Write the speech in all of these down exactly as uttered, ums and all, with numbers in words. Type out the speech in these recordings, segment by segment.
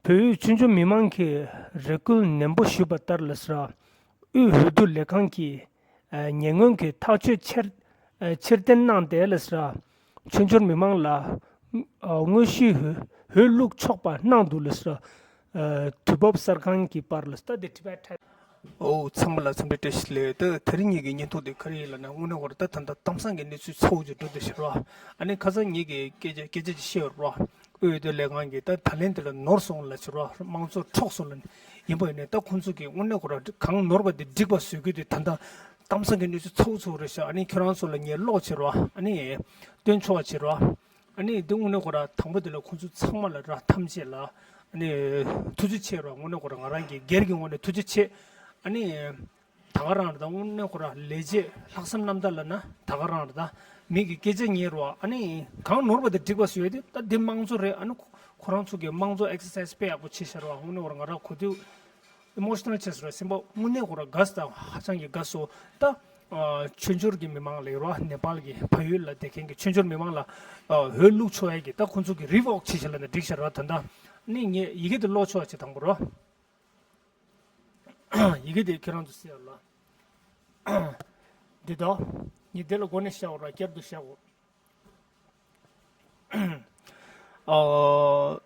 བོད་ཡུལ་ཆོས་འབྱོར་མི་མང་གིས་རེ་སྐུལ་ནན་པོ་ཞུས་པ་ལྟར་ལ་ཟེར། དབུས་འོས་བསྡུ་ལས་ཁང་གིས་ཉེ་སྔོན་གྱི་ཐག་གཅོད་ཕྱིར་ཕྱིར་འཐེན་གནང་སྟེ་ལ་ཟེར། ཆོས་འབྱོར་མི་མང་ལ་དངོས་གཞིའི་འོས་བླུག་ཆོག་པ་གནང་འདུག་ལ་ཟེར། དུས་བབ་གསར་ཁང་གི་པར་ལ་ཟེར། ད་འདི་Tibet Times། ཨོ། ཚང་མ་ལ་འཚམས་འདྲི་བཀྲ་ཤིས་བདེ་ལེགས། ད་དེ་རིང་ངེད་ཀྱི་བརྙན་ཐུང་དེ་ག་རེ་ཡིན་ལབ་ན། དངོས་གནས་ཁོ་རང་ད་ད་ལྟ་གཏམ་བཟང་གི་གནས་ཚུལ་ཚ་བོ་ཅིག་འགྲོ་བསྡད་ཤག་ར། ཨ་ནི་ཁ་སང་ངེད་ཀྱིས་སྐད་ཆ་སྐད་ཆ་ཅིག་བཤད་ཡོད་ར། དབུས་འོས་བསྡུ་ལས་ཁང་གིས་ད་ད་ལན་དེ་ལ་ནོར་སོང་ལབ་ཤག་ར། དམངས་གཙོ་འཕྲོག་སོང་ལབ། ཡིན་པ་ཡིན་ནའི་ད་ཁོང་ཚོ་གིས་དངོས་གནས་ཁོ་རང་གང་ནོར་བ་དེ་འགྲིག་པ་བཟོ་རྒྱུ་དེ་ད་ལྟ་གཏམ་བཟང་གི་གནས་ཚུལ་ཚ་བོ་ཚ་བོ་རེད་ཤག། ཨ་ནི་ཁྱོད་རང་ཚོ་ལ་ངས་ཀློག་བྱེད་ར། ཨ་ནི་སྟོན་ཆོག་བྱེད་ར། ཨ་ནི་འདི་དངོས་གནས་ཁོ་རང་དང་པོ་དེ་ལ་ཁོང་ཚོ་ཚང་མ་ལ་ར། ཐམས་ཅད་ལ་ཨ་ནི་ཐུགས་རྗེ་ཆེ་ར། དངོས་གནས་ཁོ་རང་ང་རང་གི་སྒེར་གྱི་ངོས་ནས་ཐུགས་རྗེ་ཆེ། ཨ་ནི་ད་ག་རང་རེད་ད། དངོས་གནས་ཁོ་རང་ལས་བྱེད་ལྷག་བསམ་རྣམ་དག་ལབ་ན་ད་ག་རང་རེད་ད། མི་གི་སྐད་ཆ་ཉན་ར། ཨ་ནི་གང་ནོར་བ་དེ་འགྲིག་པ་བཟོས་ཏེ། ད་འདི་དམངས་གཙོ་རེད། ཨ་ནི་ཁོ་རང་ཚོ་གི་དམངས་གཙོ་exercise་དཔེ་ཡག་པོ་བྱས་ཤག་ར། དངོས་གནས་ཁོ་རང་ང་རང་གོ་དུས་emotional་བྱས་སོང་ར། སེམས་པ་དངོས་གནས་ཁོ་རང་དགའ་སོང་། ཧ་ཅང་གི་དགའ་སོང་། ད་ཨ་ཆོས་འབྱོར་གྱི་མི་མང་ལ་ཡོད་ར། ནེ་པཱལ་གྱི་བལ་ཡུལ་ལ་བསྡད་མཁན་གྱི་ཆོས་འབྱོར་མི་མང་ལ་ཨ་འོས་བླུག་ཆོག་ཡ་གི་ད་ཁོང་ཚོ་གི་revoke་བྱས་ཤག་ལབ་ན་འགྲིག་ཤག་ར། ད་ལྟ་ནི་ངས་ཡི་གེ་དེ་ཀློག་ཆོག་ཅིག་དང་པོ་ར། ཡི་གེ་དེ་ཁྱེད་རང་ཚོ་གཟིགས་ཡ་ལ། འདི་དང་། ངས་དེ་ལ་འགོ་ནས་བཤད་དགོས་ར། བསྐྱར་དུ་བཤད་དགོས། ཨ།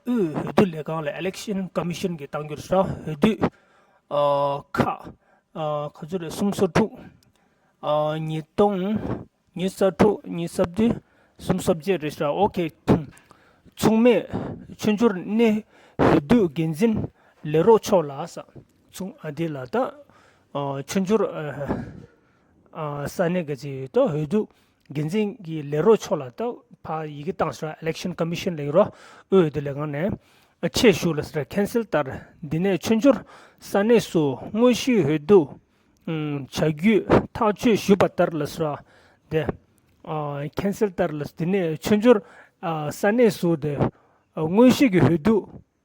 དབུས་འོས་བསྡུ་ལས་ཁང་ལ་election commission་གིས་བཏང་རྒྱུ་རེད་ཤག། འོས་བསྡུ་ཨ་ཁག་ཨ་ག་ཚོད་རེད། སུམ་ཅུ་སོ་དྲུག། ཨ་ཉིས་སྟོང་ཉི་ཤུ་རྩ་དྲུག་ཉི་ཤུ་རྩ་བདུན། སུམ་ཅུ་སོ་བརྒྱད་རེད་ཤག། ཨོ་ཁེ། མཚུངས་མེད་ཆོས་འབྱོར་གནས་འོས་བསྡུ་འགན་འཛིན་ལས་རོགས་མཆོག་ལ་ཟེར། མཚུངས་ཨ་འདི་ལ་ད་ཨ་ཆོས་འབྱོར་ཨ་ཨ་ས་གནས་ག་ཅིག་ད་འོས་བསྡུ་འགན་འཛིན་གྱི་ལས་རོགས་མཆོག་ལ་ད་ཕར་ཡི་གེ་བཏང་ཤག། election commission་ལ་ཡོད་ར། དབུས་འོས་བསྡུ་ལས་ཁང་ནས་ཨ་ཆེད་ཞུ་ལ་ཟེར། cancel་ལྟར་འདི་ནས་ཆོས་འབྱོར་ས་གནས་སུ་དངོས་གཞིའི་འོས་བསྡུ་ཨུམ་བྱ་རྒྱུའི་ཐག་གཅོད་ཞུས་པ་ལྟར་ལ་ཟེར། དེ་ཨ་cancel་ལྟར་ལ་འདི་ནས་ཆོས་འབྱོར་ཨ་ས་གནས་སུ་དེ་ཨ་དངོས་གཞི་གི་འོས་བསྡུ་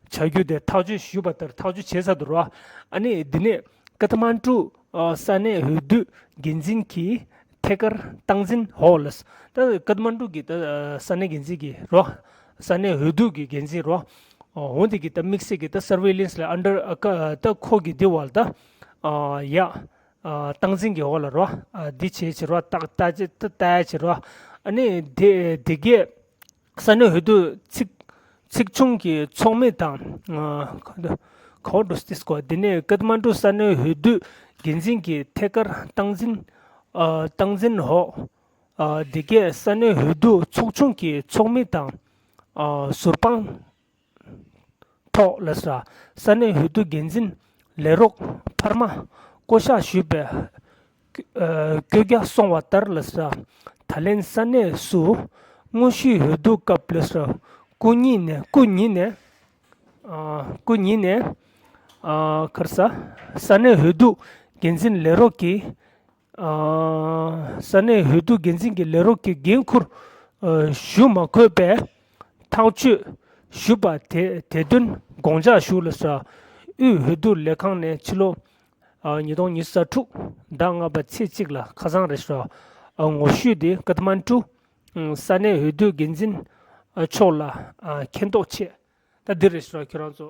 བྱ་རྒྱུ་དེ་ཐག་གཅོད་ཞུས་པ་ལྟར་ཐག་གཅོད་བྱས་ཚར་འདུག་ར། ཨ་ནི་འདི་ནས་ཀ་ཐ་མན་གྲུ་ཨ་ས་གནས་འོས་བསྡུ་འགན་འཛིན་གྱི་ཐད་ཀར་སྟངས་འཛིན་འོག་ལ། ད་ཀ་ཐ་མན་གྲུ་གི་ད་ས་གནས་འགན་འཛིན་གྱི་ར། ས་གནས་འོས་བསྡུ་གི་འགན་འཛིན་ར། འོ་འདི་གི་ད་དམིགས་བསལ་གྱི་ད་surveillance་ལ་under་ཨ་ཀ་ད་ཁོ་གི་འདི་བར་ད་ཨ་ཡ་ཨ་སྟངས་འཛིན་གྱི་འོག་ལ་ར། ཨ་འདི་བྱས་བྱས་ར། ཏག་ཏག་ཅིག་ད་ལྟ་བྱས་ར། ཨ་ནི་དེ་དེ་གས་ས་གནས་འོས་བསྡུ་ཚིག་ཚིག་ཆུང་གི་ཚོགས་མི་དང་ཨ་ག་འདྲ་ག་འདྲ་སྟེ་སྐོར། དེ་ནས་ཀ་ཐ་མན་གྲུ་ས་གནས་འོས་བསྡུ་འགན་འཛིན་གྱི་ཐད་ཀར་སྟངས་འཛིན་ཨ་སྟངས་འཛིན་འོག། ཨ་དེ་གས་ས་གནས་འོས་བསྡུ་ཚོགས་ཆུང་གི་ཚོགས་མི་དང་ཨ་ཟུར་དཔང་ཐོག་ལ་ས་ས་གནས་འོས་བསྡུ་འགན་འཛིན་ལས་རོགས་འཕར་མ་བསྐོ་གཞག་ཞུས་པའི་ཨ་བཀོད་རྒྱ་སོང་བ་ལྟར་ལ་ས་ད་ལན་ས་གནས་སུ་དངོས་གཞིའི་འོས་བསྡུ་སྐབས་ལ་ས་སྐུ་ཉིད་ནས་སྐུ་ཉིད་ནས་ཨ་སྐུ་ཉིད་ནས་ཨ་ག་རེ་ཟ། ས་གནས་འོས་བསྡུ་འགན་འཛིན་ལས་རོགས་ཀྱི་ཨ་ས་གནས་འོས་བསྡུ་འགན་འཛིན་གྱི་ལས་རོགས་ཀྱི་འགན་འཁུར་ཨ་ཞུ་མ་དགོས་པའི་ཐག་གཅོད་ཞུས་པ་དེ་དེ་དོན་དགོངས་འཇགས་ཞུ་ལ་ས། དབུས་འོས་བསྡུ་ལས་ཁང་ནས་ཕྱི་ལོ་ཨ་ཉིས་སྟོང་ཉི་ཤུ་རྩ་དྲུག་ཟླ་ལྔ་པ་ཚེས་གཅིག་ལ་ཁ་སང་རེད་ཤག། ཨ་ངོ་བཤུས་ཏེ་ཀ་ཐ་མན་གྲུ་ཨ་ས་གནས་འོས་བསྡུ་འགན་འཛིན་ཨ་མཆོག་ལ་ཨ་མཁྱེན་རྟོགས་ཆེད། ད་འདི་རེད་ཤག། ཁྱོད་རང་ཚོ་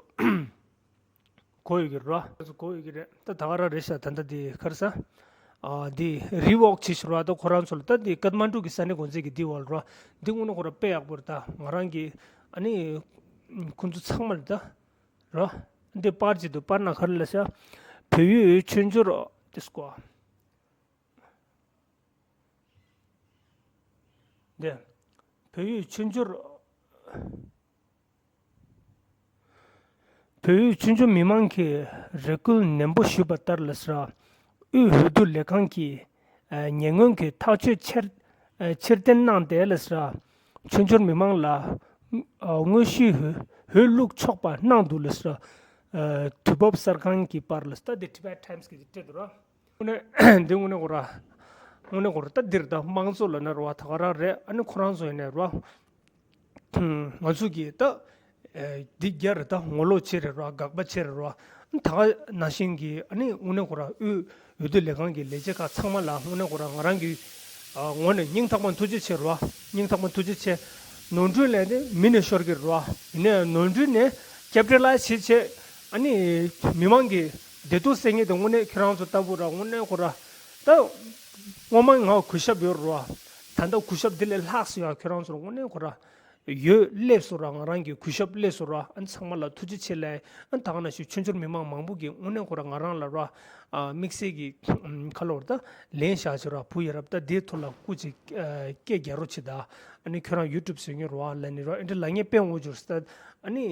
གོ་ཡོད་ཀྱི་རེད་བ། གོ་ཡོད་ཀྱི་རེད། ད་ད་ག་རང་རེད་ཤག། ད་ལྟ་འདི་ག་རེ་ཟ། ཨ་འདི་revoke་བྱེད་ཤག་ར། ད་ཁོ་རང་ཚོ་ལ་ད་འདི་ཀ་ཐ་མན་གྲུ་གི་ས་གནས་འགོ་འཛིན་གྱི་འདི་བ་ལ་ར། འདི་དངོས་གནས་ཁོ་ར་དཔེ་ཡག་པོ་རེད། ད་ང་རང་གི་ཨ་ནི་ཁོང་ཚོ་ཚང་མ་ལ་ད་ར། འདི་པར་ཅིག་འདུག། པར་ནང་ག་རེ་ལབ་ཤག། བལ་ཡུལ་ཆོས་འབྱོར་དེ་སྐོར། འདི། བལ་ཡུལ་ཆོས་འབྱོར། བལ་ཡུལ་ཆོས་འབྱོར་མི་མང་གིས་རེ་སྐུལ་ནན་པོ་ཞུས་པ་ལྟར་ལ་ཟེར། དབུས་འོས་བསྡུ་ལས་ཁང་གིས་ཉེ་སྔོན་གྱི་ཐག་གཅོད་ཕྱིར་ཕྱིར་འཐེན་གནང་སྟེ་ལ་ཟེར། ཆོས་འབྱོར་མི་མང་ལ་དངོས་གཞིའི་འོས་འོས་བླུག་ཆོག་པ་གནང་འདུག་ལ་ཟེར། དུས་བབ་གསར་ཁང་གི་པར་ལ་ཟེར། ད་དེ་Tibet Times་གིས་སྤྲད་འདུག་ར། དངོས་གནས་འདི་དངོས་གནས་ཁོ་ར། དངོས་གནས་ཁོ་ར་ད་འདིར་ད་དམངས་གཙོ་ལབ་ན་རེད་བ། ད་ག་རང་རེད། ཨ་ནི་ཁོ་རང་ཚོ་ཡིན་ནའི་རེད་བ། ང་ཚོ་གིས་ད་འདི་རྒྱ་རེད། ད་ངོ་ལོག་བྱས་རེད་རེད་བ། དགག་པ་བྱས་རེད་རེད་བ། ད་ག་ནང་བཞིན་གྱི་ཨ་ནི་དངོས་གནས་ཁོ་ར་དབུས་འོས་བསྡུ་ལས་ཁང་གི་ལས་བྱེད་ཁག་ཚང་མ་ལ་དངོས་གནས་ཁོ་ར་ང་རང་གི་ངོས་ནས་སྙིང་ཐག་པ་ཐུགས་རྗེ་ཆེ་རེད་བ། སྙིང་ཐག་པ་ཐུགས་རྗེ་ཆེ། ནོར་འཁྲུལ་ལས་ནི་མི་ནས་ཤོར་གི་རེད་བ། ཡིན་ནའི་ནོར་འཁྲུལ་ནས་ ཀེ་པི་ཊ་ལའི་ཛི་བྱེད་བྱེད། ཨ་ནི་མི་མང་གི་བདེ་སྡུག་སེལ་མཁན་དེ་དངོས་གནས་ཁྱོད་རང་ཚོ་ལྟ་བུ་ར། དངོས་གནས་ཁོ་ར་ད་སྔོན་མ་ང་གུས་ཞབས་ཡོད་ར། ད་ལྟ་གུས་ཞབས་དེ་ལས་ལྷག་སོང་ཡ། ཁྱོད་རང་ཚོར་དངོས་གནས་ཁོ་ར་ཡོད་སླེབས་སོང་ར། ང་རང་གི་གུས་ཞབས་སླེབས་སོང་ར། ཨ་ནི་ཚང་མ་ལ་ཐུགས་རྗེ་ཆེ་ལབ། ཨ་ནི་ད་ག་ནང་བཞིན་ཆོས་འབྱོར་མི་མང་མང་པོ་གིས་དངོས་གནས་ཁོ་ར་ང་རང་ལ་ར་ཨ་དམིགས་བསལ་གྱི་ཨམ་ཁ་ལོར་ད་ལན་བཞག་བྱས་ར། བུ་ཡ་རབས་ད་དེའི་ཐོག་ལ་སྐུ་མཁྱེན་སྐད་རྒྱག་རོགས་བྱེད་ད། ཨ་ནི་ཁྱོད་རང་ཡུ་ཊུབ་བཟོ་མཁན་ར་ལབ་ནི་ར། ཨེ་འདྲ་ལབ་མཁན་དཔེ་ངོ་འགྱུར་ད། ཨ་ནི་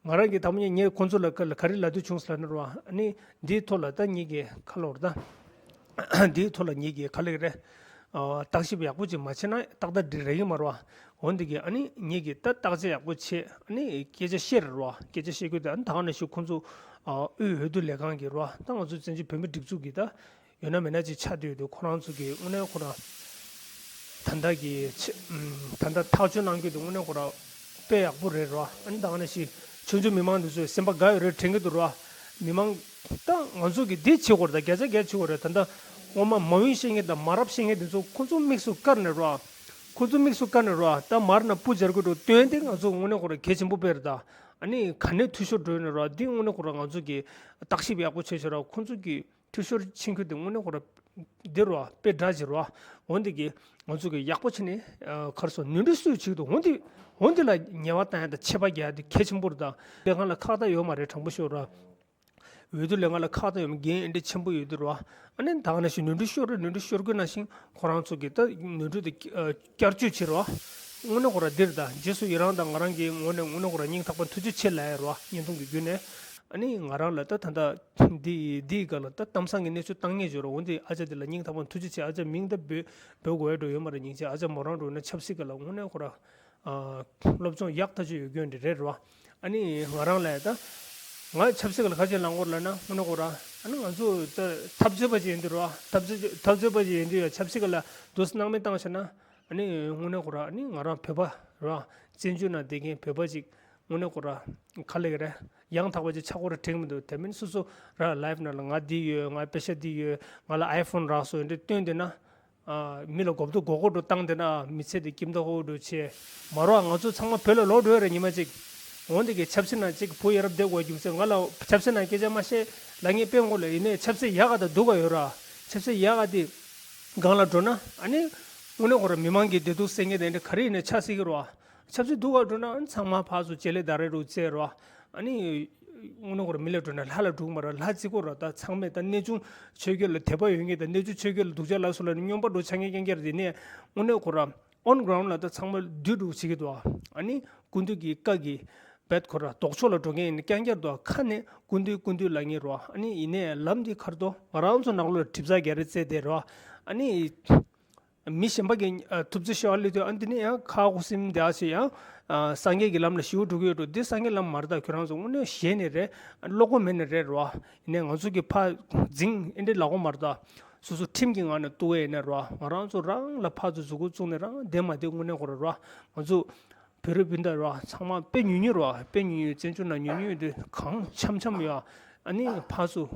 ང་རང་གིས་ད་མ་ཉེས་ངས་ཁོང་ཚོ་ལ་ག་ལ་ག་རེ་ལབ་འདོད་བྱུང་ཟེར་ལབ་ན་ར། ཨ་ནི་འདིའི་ཐོག་ལ་ད་ངེད་ཀྱིས་ཁ་ལོར་ད། འདིའི་ཐོག་ལ་ངེད་ཀྱིས་ག་ལེར་རེད། ཨ་བརྟག་ཞིབ་ཡག་པོ་ཅིག་མ་བྱས་ན་ཏག་ཏག་འགྲིག་རེད་ཀྱི་མ་རེད་བ། འོན་ཏེ་གི་ཨ་ནི་ངེད་ཀྱིས་ད་བརྟག་དཔྱད་ཡག་པོ་བྱས། ཨ་ནི་སྐད་ཆ་བཤད་རེད་བ། སྐད་ཆ་བཤད་རྒྱུ་དེ་ཨ་ནི་ད་ག་ནང་བཞིན་ཁོང་ཚོ་ཨ་དབུས་འོས་བསྡུ་ལས་ཁང་གི་རེད་བ། ད་ང་ཚོ་བཙན་བྱོལ་བོད་མིའི་སྒྲིག་འཛུགས་ཀྱི་ད་ཡོད་ན་མེད་ན་ཅིག་ཆགས་བསྡད་ཡོད་དུས། ཁོ་རང་ཚོ་གི་དངོས་གནས་ཁོ་རང་ད་ལྟ་གི་ཆེ་ད་ལྟ་ཐག་གཅོད་གནང་རྒྱུ་དེ་དངོས་གནས་ཁོ་རང་དཔེ་ཡག་པོ་རེད་ར། ཨ་ནི་ད་ག་ནང་བཞིན་ཆུང་ཆུང་མི་མང་འདི་ཚོས་སེམས་པ་དགའ་ཡོད་རེད་དྲན་གྱི་འདུག་ར། མི་མང་ད་ང་ཚོ་གི་འདི་བྱེད་དགོས་རེད། ད་བརྒྱ་ཆ་བརྒྱ་བྱེད་དགོས་རེད། ད་ལྟ་སྔོན་མ་མ་འོས་བཤད་མཁན་དང་མ་རབས་བཤད་མཁན་འདི་ཚོ་ཁོ་ཚོ་དམིགས་སུ་བཀར་ནས་ར། ཁོ་ཚོ་དམིགས་སུ་བཀར་ནས་ར། ད་མར་ན་སྤུ་སྦྱར་དགོས་འགྲོ་དོན་དེ་ང་ཚོ་དངོས་གནས་ཁོ་ར་གལ་ཆེན་པོ་དཔེ་རེད་ད། ཨ་ནི་ག་ནས་འཐུས་ཤོར་འགྲོ་ཡོད་ན་ར། འདི་དངོས་གནས་ཁོ་ར་ང་ཚོ་གི་བརྟག་ཞིབ་ཡག་པོ་བྱས་བྱས་ར། ཁོ་ཚོ་གི་འཐུས་ཤོར་ཕྱིན་རྒྱུ་དེ་དངོས་གནས་ཁོ་ར་འདི་ར་དཔེ་འདྲ་ཅིག་ར། འོན་ཏེ་གི་ང་ཚོ་གི་ཡག་པོ་བྱས་ནས་ཨ་ག་རེ་ཟེར་ནོར་འཁྲུལ་སུས་བྱེད་ཀྱི་འདུག་འོན་ཏེ་འོན་ཏེ་ལ་ཉེས་པ་བཏང་ཡ་དང་ཆད་པ་རྒྱག་ཡ་དེ་གལ་ཆེན་པོ་རེད་ད། ལས་ཁང་ལ་ཁག་ཐེག་ཡོད་མ་རེད། དྲང་པོ་ཤོད་ར། འོས་བསྡུ་ལས་ཁང་ལ་ཁག་ཐེག་ཡོད་མེད་འགན་ཨེ་འདྲ་ཆེན་པོ་ཡོད་དུས་ར། ཨ་ནི་ད་ག་ནང་བཞིན་ནོར་འཁྲུལ་ཤོར་རེད། ནོར་འཁྲུལ་ཤོར་དགོས་ནང་བཞིན་ཁོ་རང་ཚོ་གི་ད་ནོར་འཁྲུལ་དེ་ཨ་བསྐྱར་བཅོས་བྱེད་ར། དངོས་གནས་ཁོ་ར་འདིར་ད་རྗེས་སུ་ཡི་རང་དང་ང་རང་གི་ངོས་ནས་དངོས་གནས་ཁོ་ར་སྙིང་ཐག་པ་ཐུགས་རྗེ་ཆེ་ལབ་ཡ་ར། བརྙན་ཐུང་གི་བརྒྱུད་ནས་ཨ་ནི་ང་རང་ལ་ད་ད་ལྟ་འདི་འདིའི་སྒང་ལ་ད་གཏམ་བཟང་གི་གནས་ཚུལ་བཏང་མཁན་ཅིག་ཡོད་ར། འོན་ཏེ་ཨ་ཅག་འདི་ལ་སྙིང་ཐག་པ་ཐུགས་རྗེ་ཆེ། ཨ་ཅག་མིང་ད་འབོད་འབོད་དགོས་ཡ་འགྲོ་ཡོད་མ་རེད། སྙིང་རྗེ། ཨ་ཅག་མོ་རང་འགྲོ་ན་ཆབ་སྲིད་སྒང་ལ་དངོས་གནས་ཁོ་ར་ཨ་སློབ་སྦྱོང་ཡག་ཐག་ཆོད་ཡོད་མཁན་དེ་རེད་ར། ཨ་ནི་ང་རང་ལ་ད་ང་ཆབ་སྲིད་སྒང་ལ་ག་རེ་བྱས་ལབ་དགོས་ལབ་ན། དངོས་གནས་ཁོ་ར་ཨ་ནི་ང་ཚོ་ད་འཐབ་རྩོད་པ་ཅིག་ཡིན་དུས་ར། འཐབ་རྩོད་འཐབ་རྩོད་པ་ཅིག་ཡིན་དུས་ཡ་ཆབ་སྲིད་སྒང་ལ་འདུག་སེ་སྣང་མེད་བཏང་བྱས་ན། ཨ་ནི་དངོས་གནས་ཁོ་ར་ཨ་ནི་ང་རང་བོད་པ་ར། བཙན་བྱོལ་ནང་བསྡད་མཁན་བོད་པ་ཅིག་དངོས་གནས་ཁོ་ར་ག་ལེར་རེད། ཡང་དག་པ་ཅིག་ཆགས་དགོས་རེད་དྲན་གྱི་མི་འདུག་དེ་མིན་སོ་སོ་ར་ལའིབ་ནང་ལ་ང་འདི་ཡོད། ང་པེ་ཤག་འདི་ཡོད། ང་ལ་ཨའི་ཕོན་རག་སོང་འདི་སྟོན་བསྡད་ན། ཨ་མི་ལ་མགོ་སྐོར་མགོ་སྐོར་འགྲོ་བཏང་བསྡད་ན་མི་ཚེ་འདི་ཁྱིམ་ཐག་ཧོ་འགྲོ་ཆེ་མ་རོགས། ང་ཚོ་ཚང་མ་བོད་ལ་ལོག་འགྲོ་ཡ་རེད་ཉི་མ་གཅིག་འོན་ཏེ་གི་ཆབ་སྲིད་ནང་གཅིག་བུ་ཡ་རབས་བསྡད་དགོས་རྒྱུ་མཚན། ང་ལ་ཆབ་སྲིད་ནང་སྐད་ཆ་མ་བཤད་ལབ་མཁན་དཔེ་ངོ་ལ་ཡིན་ནའི་ཆབ་སྲིད་ཡག་ག་དང་སྡུག་ག་ཡོད་ར། ཆབ་སྲིད་ཡག་ག་དེ་སྒང་ལ་འགྲོ་ན་ཨ་ནི་དངོས་གནས་ཁོ་ར་མི་མང་གི་བདེ་སྡུག་སེལ་མཁན་དེ་འདྲ་ག་རེ་ཡིན་ནའི་ཆགས་སྲིད་ཀྱི་རེད་བ། ཆབ་སྲིད་སྡུག་ག་འགྲོ་ན་ཨ་ནི་ཚང་མ་ཕར་ཚུར་བྱེད་ལས་ད་རེ་རུ་བཙལ་རེད་བ། ཨ་ནི་དངོས་གནས་ཁོ་ར་མི་ལ་འགྲོ་ན་ལྷ་ལ་འགྲོ་གི་མ་རེད། ལྷ་བརྩི་གི་རེད་བ། ད་ཚང་མས་ད་གནས་ཆུང་ཆོས་བརྒྱུད་ལ་དད་པ་ཡོད་མཁན་དང་གནས་ཆུང་ཆོས་བརྒྱུད་ལ་སྡུག་ཅག་ལབ་སོང་ལབ་ནས་སྨྱོན་པ་འགྲོ་ཆགས་མཁན་རྐྱང་རྐྱང་རེད། དེ་ནས་དངོས་གནས་ཁོ་ར་on ground ལ་ད་ཚང་མ་སྡུག་རུ་བྱེད་ཀྱི་འདུག་ཨ་ནི་སྐུ་མདུན་གྱི་བཀའ་གི་བེད་ཁོ་ར་ལྡོག་ཕྱོགས་ལ་འགྲོ་མཁན་ཡིན་ན་རྐྱང་རྐྱང་འདུག་ཁ་ནས་སྐུ་མདུན་སྐུ་མདུན་ལབ་མཁན་རེད་བ། ཨ་ནི་ཡིན་ནའི་ལམ་འདི་ཁར་དོ་ང་རང་ཚོ་ནང་ལོགས་ལ་གྲིབ་ཚགས་རྒྱག་རེས་བཙལ་བསྡད་རེད་བ། ཨ་ནི་མི་གཞན་པ་གིས་ཨ་ཐུབ་ཚོད་བཤད་པ་སླེབས་དུས་ཨ་འདི་ནི་ཡང་ཁ་ཁུ་སིམ་བསྡད་ཨ་ཅེ་ཡང་ཨ་སངས་རྒྱས་ཀྱི་ལམ་ལ་ཞེ་པོ་འགྲོ་གི་ཡོད་འགྲོ། འདི་སངས་རྒྱས་ལམ་མ་རེད། ད་ཁྱོད་རང་ཚོ་དངོས་གནས་ཞེད་ནས་རེད། བློ་ཁོག་མེད་ནས་རེད་རེད་བ། ཡིན་ནའི་ང་ཚོ་གི་ཕར་འཛིང་ཨེ་འདྲས་ལབ་དགོས་མ་རེད། ད་སོ་སོ་ཁྲིམས་ཀྱི་ངང་ནས་གཏུག་གི་ཡིན་ནའི་རེད་བ། ང་རང་ཚོ་རང་ལ་ཕར་ཚུར་མཛུབ་གུ་བཙུགས་ནས་རང་བསྡད་མ་བསྡད་དངོས་གནས་ཁོ་ར་རེད་བ། ང་ཚོ་བོད་རིགས་སྤུན་ཟླ་ར་ཚང་མ་དཔེ་ཉུང་ཉུང་ར། དཔེ་ཉུང་ཉུང་། བཙན་བྱོལ་ནང་ཉུང་ཉུང་དེ་གང་འཆམ་འཆམ་ཡོད། ཨ་ནི་ཕར་ཚུར་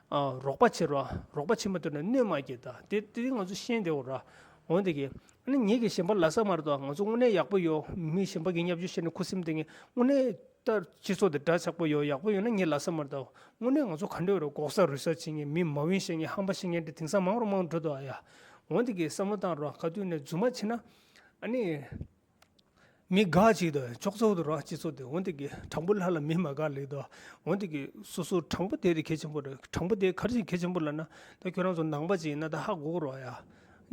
ཨ་རོགས་པ་བྱེད་ར། རོགས་པ་བྱེད་མ་ཐུབ་ན་གནོད་མ་སྐྱེལ། ད་དེ་དེ་ང་ཚོ་ཤེས་བསྡད་ཡོད་ར། འོན་ཏེ་གི་ཨ་ནི་ངེད་ཀྱིས་གཞན་པ་ལབ་ས་མ་རེད་དོ། ང་ཚོ་དངོས་གནས་ཡག་པོ་ཡོད། མི་གཞན་པ་གི་བརྙས་བཅོས་བྱས་ནས་ཁུ་སིམ་བསྡད་མཁན་དངོས་གནས་ད་སྤྱི་ཚོགས་དེ་འདྲ་ཆགས་པོ་ཡོད། ཡག་པོ་ཡོད་ན་ངས་ལབ་ས་མ་རེད་དོ། དངོས་གནས་ང་ཚོ་ག་འདྲ་ཡོད་ར། ལྐོག་ཟ་རུལ་སུངས་བྱེད་མཁན། མི་མ་འོས་བཤད་མཁན། ཧམ་པ་བཤད་མཁན་དེ་དེང་སང་མང་རུ་མང་རུ་འགྲོ་འདུག་ཨ་ཡ། འོན་ཏེ་གི་བསམ་བློ་བཏང་ར། ག་དུས་ནས་རྫུན་མ་བྱེད་ན་ཨ་ནི། མི་དགའ་ཅིག་དང་ཅོག་ཙེ་འུ་དུ་ར་སྤྱི་ཚོགས་དེ། འོན་ཏེ་གི་དྲང་པོ་ལྷ་ལ་མི་མ་དགའ་ལེགས་དོ། འོན་ཏེ་གི་སོ་སོ་དྲང་པོ་དེ་དེ་གལ་ཆེན་པོ་རེད། དྲང་པོ་དེ་ག་རེ་ཞིག་གལ་ཆེན་པོ་ལབ་ན། ད་ཁྱོད་རང་ཚོ་ནང་པ་ཅིག་ཡིན་ན་ད་ཧ་གོ་གི་རེད་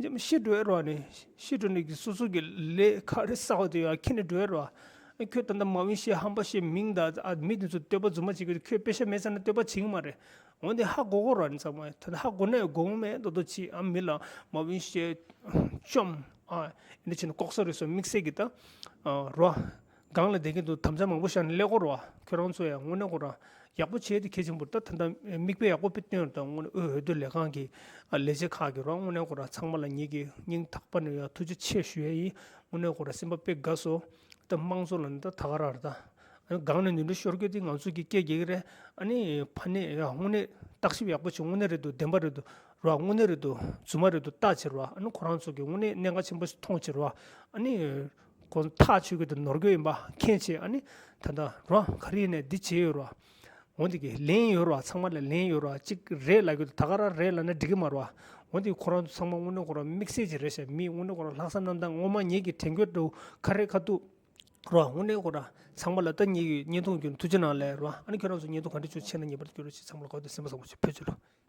ཡ། ཅེ་མ་ཤི་འགྲོ་ཡ་རེད་ནི། ཤི་འགྲོ་ནི་གི་སོ་སོ་གི་ལས་ག་རེ་བསགས་པ་དེ་ཡ་ཁྱེར་ནས་འགྲོ་ཡ་རེད་བ། ཁྱོད་ད་ལྟ་མ་འོས་བཤད་ཧམ་པ་བཤད་མིང་ད་ཨ་མི་དེ་ཚོ་བསྟོད་པ་རྫུན་མ་བྱེད་གི། ཁྱོད་དཔེ་ཤ་མེད་ཟེར་ན་བསྟོད་པ་བྱེད་གི་མ་རེད། འོན་ཏེ་ཧ་གོ་གོ་ར་ནི་ཚང་མ། ད་ཧ་གོ་ན་ཡང་གོ་མེད་མདོག་མདོག་བྱེད། ཨ་མི་ལ་མ་འོས་བཤད་བཅོམ། ཨ་འདི་བྱས་ནས་ལྐོག་ཟ་རུལ་སུངས་དམིགས་བསལ་གྱི་ད་རོ། སྒང་ལ་བསྡད་མཁན་དུ་དམ་བཅའ་མང་པོ་བཞག་ནས་སླེབས་གོ་རོ། ཁྱོད་རང་ཚོ་ཡང་དངོས་གནས་ཁོ་ར་ཡག་པོ་བྱས་ཏེ་གལ་ཆེན་པོ་རེད། ད་ད་ལྟ་མིག་དཔེ་ཡག་པོ་དཔེ་སྟོན་ར། ད་དངོས་གནས་དབུས་འོས་བསྡུ་ལས་ཁང་གི་ལས་བྱེད་ཁག་གི་རོ། དངོས་གནས་ཁོ་ར་ཚང་མ་ལ་ངེད་ཀྱི་སྙིང་ཐག་པ་ནས་ཡང་ཐུགས་རྗེ་ཆེ་ཞུ་ཡ་ཡིན། དངོས་གནས་ཁོ་ར་སེམས་པ་དཔེ་དགའ་སོང་། ད་དམངས་གཙོ་ལ་ནི་ད་ད་ག་རང་རེད་ད། ཨ་ནི་སྒང་ནས་ནོར་འཁྲུལ་ཤོར་རྒྱུ་དེ་ང་ཚོ་གི་སྐད་རྒྱག་གི་རེད། ཨ་ནི་ཕ་ནས་ཡ་དངོས་གནས་བརྟག་ཞིབ་ཡག་པོ་བྱེད། དངོས་གནས་རེད་འདུག་བདེན་པ་རེད་འདུག་ར། དངོས་གནས་རེད་འདུག་རྫུན་མ་རེད་འདུག་བརྟག་བྱེད་ར། ཨ་ནི་ཁོ་རང་ཚོ་གི་དངོས་གནས་གནད་འགག་ཆེན་པོ་ཞིག་མཐོང་བྱེད་ར། ཨ་ནི་ ཁོ་ཐག་ཆོད་ཀྱི་དེ་ནོར་གྱི་ཡིན་པ་མཁྱེན་བྱས། ཨ་ནི་ད་ལྟ་རོ་ག་རེ་ཡིན་ནའི་འདི་བྱས་ཡོད་རོ། འོ་འདི་གི་ལན་ཡོད་རོ། ཚང་མ་ལ་ལན་ཡོད་རོ། གཅིག་རེད་ལབ་ཀྱི་འདུག་ད་ག་རང་རེད་ལབ་ན་འགྲིག་གི་མ་རོ། འོ་འདི་ཁོ་རང་ཚོ་ཚང་མ་དངོས་གནས་ཁོ་རང་དམིགས་བསལ་ཅིག་རེད་ཤག་མི་དངོས་གནས་ཁོ་རང་ལྷག་བསམ་རྣམ་དག་ངོ་མ་ངེད་ཀྱི་དྲན་སྐྱོད་འདྲ་བོ་ག་རེ་ག་འདུག་རོ། དངོས་གནས་ཁོ་རང་ཚང་མ་ལ་ད་ངེད་ཀྱི་བརྙན་ཐུང་བརྒྱུད་ཐུགས་རྗེ་གནང་ལེ་རོ། ཨ་ནི་ཁྱོད་རང་ཚོ་བརྙན་ཐུང་ག་འདྲ་བྱུང་མཁྱེན་ན་ངེས་པར་དུ་བསྐྱུར་རོགས་བྱེད། ཚང་མ་ལ་གོ་བདེ་སེམས་པ་བཟང་པོ་བྱེད། ཕེབས་བྱུང་རོ།